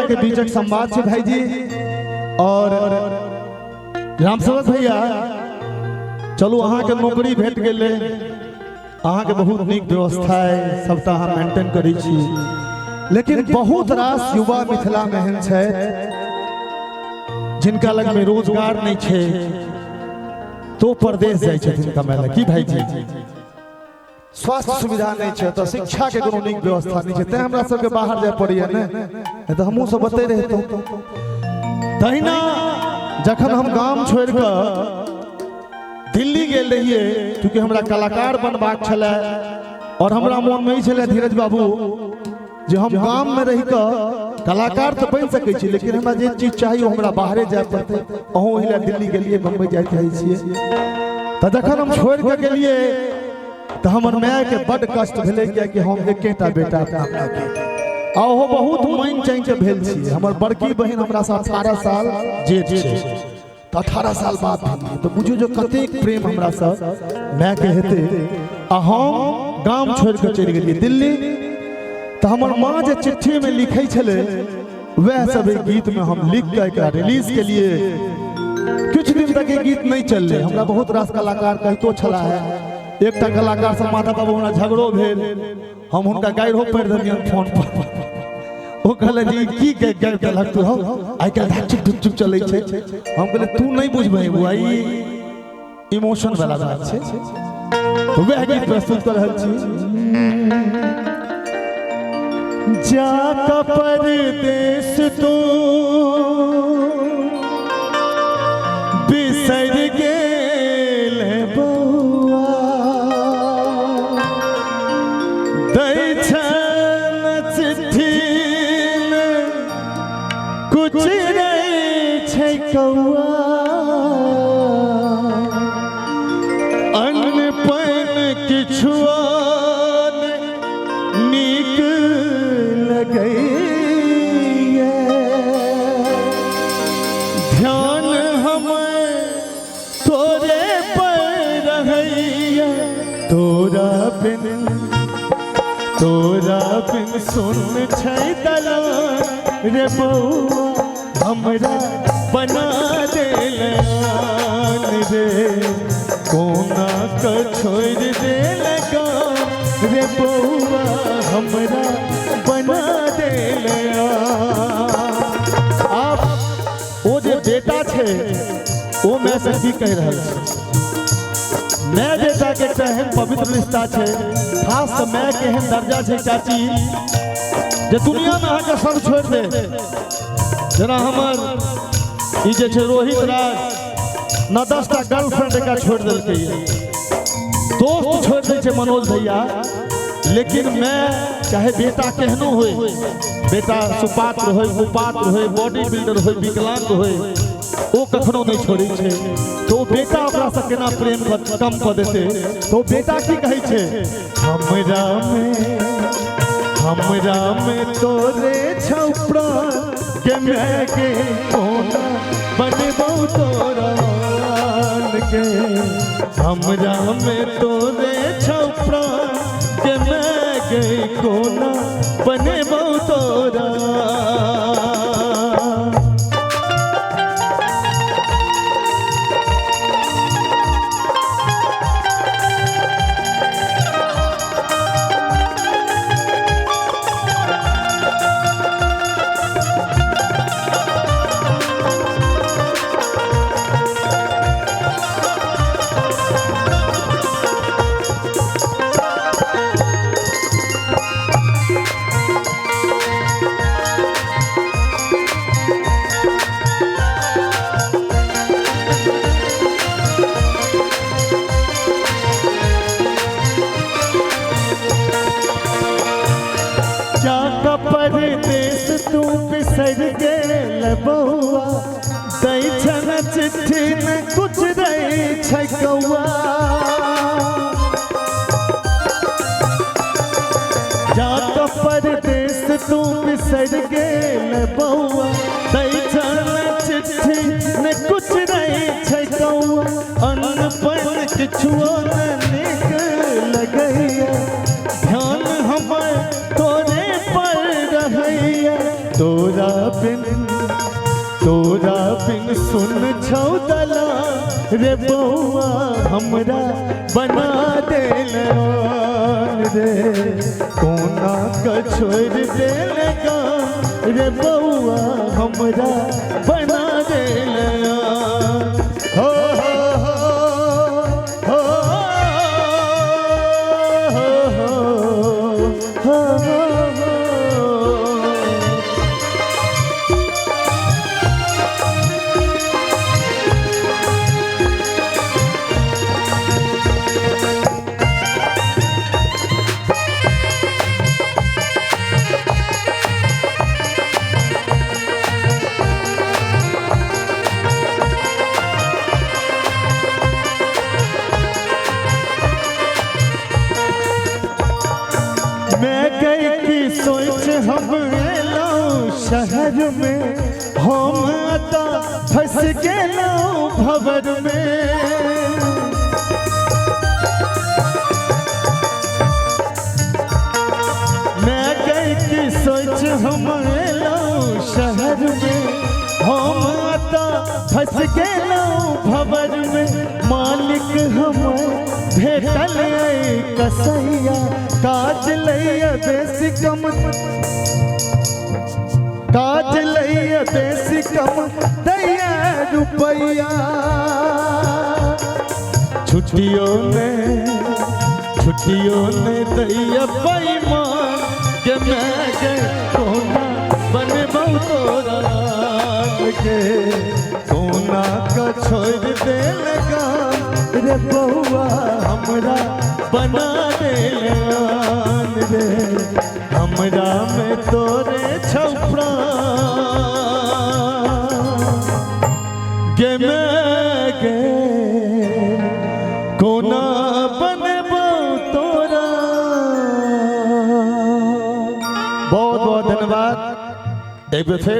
के बीचक संवाद छै भाईजी और रामसेवक भैया। चलू, अहाँके नौकरी भेट गेलै, अहाँके बहुत नीक व्यवस्था है, सबटा अहाँ मेंटेन करै छी, लेकिन बहुत रास युवा मिथिलामे एहन छथि जिनका लगमे रोजगार नहि छै, तो परदेश जाइ छथिन कमाय लए। की भाईजी, स्वास्थ्य सुविधा नहि छै तऽ शिक्षा के कोनो नीक व्यवस्था नहि छै, तें हमरा सबके बाहर जाय पड़ैया ने, नहि तऽ हमहूँ सब ओतहि रहितहुँ। तहिना जखन हम गाम छोड़ि कऽ दिल्ली गेल रहियै, चूँकि हमरा कलाकार बनबाक छलै और हमरा मोनमे ई छलै धीरज बाबू जे हम गाममे रहि कऽ कलाकार तऽ बनि सकै छी, लेकिन हमरा जे चीज चाही ओ हमरा बाहरे जाय पड़तै। अहूँ ओहि लए दिल्ली गेलियै, बम्बई जाइत रहै छियै। तऽ जखन हम छोड़ि कऽ गेलियै तऽ हमर मायके बड्ड कष्ट भेलै, कियाकि हम एकेटा बेटा अपना मायके, आ ओहो बहुत मानि चानि के भेल छियै। हमर बड़की बहिन हमरासँ 18 साल जेठ छै, तऽ 18 साल बाद भेलियै, तऽ बुझियौ जे कतेक प्रेम हमरासँ मायके हेतै। आ हम गाम छोड़ि कऽ चलि गेलियै दिल्ली, तऽ हमर माँ जे चिट्ठीमे लिखै छलै वएह सब एहि गीतमे हम लिख कऽ एकरा रिलीज केलियै। किछु दिन तक ई गीत नहि चललै। हमरा बहुत रास कलाकार कहितो छला है। एकटा कलाकार से माधव बाबू हमरा झगड़ो भेल, हम हुनका गारिहो पढ़ि देलियनि फोन पर। ओ कहले जी की के गारि देलक तू, हौ आइ काल्हि धक चुप चुप चलै छै। हम कहलियै तू नहि बुझबही बुआ, ई इमोशन वाला बात छै। तऽ वएह गीत प्रस्तुत कऽ रहल छी। जा कऽ परदेश तू बिसरि गेल बौआ, दै छन चिट्ठीमे कुछ रहै छै कौआ, अन्न पानि किछु नीक लगैया, ध्यान हमर तोरे पर रहैया, तोरा बिन तोरा बिन सुन छै दलान रे बौआ, हमरा बना देल रे, कोना क छोड़ि देल गाम रे बौआ, हमरा बना देल। आब ओ जे बेटा छै ओ मैं से की कहि रहल छै? माय बेटा के एकटा एहन पवित्र रिश्ता छै, खास तऽ माय के एहन दर्जा छै चाची जे दुनिया में अहाँके सब छोड़ि दे। जेना हमर ई जे छै रोहित राज, न 10टा गर्लफ्रेंड एकरा छोड़ि देलकै, दोस्त छोड़ि दै छै मनोज भैया, लेकिन मैं चाहे बेटा केहनो होय, बेटा सुपात्र होय, कुपात्र होय, बॉडी बिल्डर होय, विकलांग होय, ओ कखनो नहि छोड़ै छै। तो ओ बेटा ओकरासँ केना प्रेम कम कऽ देतै? तो ओ बेटा की कहै छै? हमरा में तोरे छौ प्राण के मैं के कोना बनबौ तोरा के, हमरा में तोरे छौ प्राण के मैं के कोना बनबौ तोरा। जाक परदेश तू बिसरि गेल बौआ, दै छन चिट्ठी में कुछ रहै छै कौआ, जाक परदेश तू बिसरि गेल बौआ, दै छन चिट्ठी में कुछ रहै छै कौआ, अन्न पानि किछुओ ने नीक लगैया, ध्यान हमर तोरे पर रहैया, तोरा बिन, तोरा बिन सुन छौ दला रे बौआ हमरा बना देल रे, कोना के छोड़ देल गाम रे बौआ हमरा बना देल। हो हो हो हो हो हो। मैं गई की सोच हम एलौं शहर में, हम अता फंस गेलौं भंवर में। मैं गई की सोच हम एलौं शहर में, हम अता फंस गेलौं भंवर में। मालिक हम भेटल कसैया, काज लैया बेसी कम, काज लैया बेसी कम दैया रुपैया। छुट्टियों ने, छुट्टियों ने दैया बेईमान के मैं के कोना बनबौ तोरा के, कोना का छोड़ देल गाम रे बौआ हमरा बना देल रे, हमरा में तोरे छौ प्राण गे मैं गे कोना बनबौ तोरा। बहुत बहुत धन्यवाद। एक बार फिर।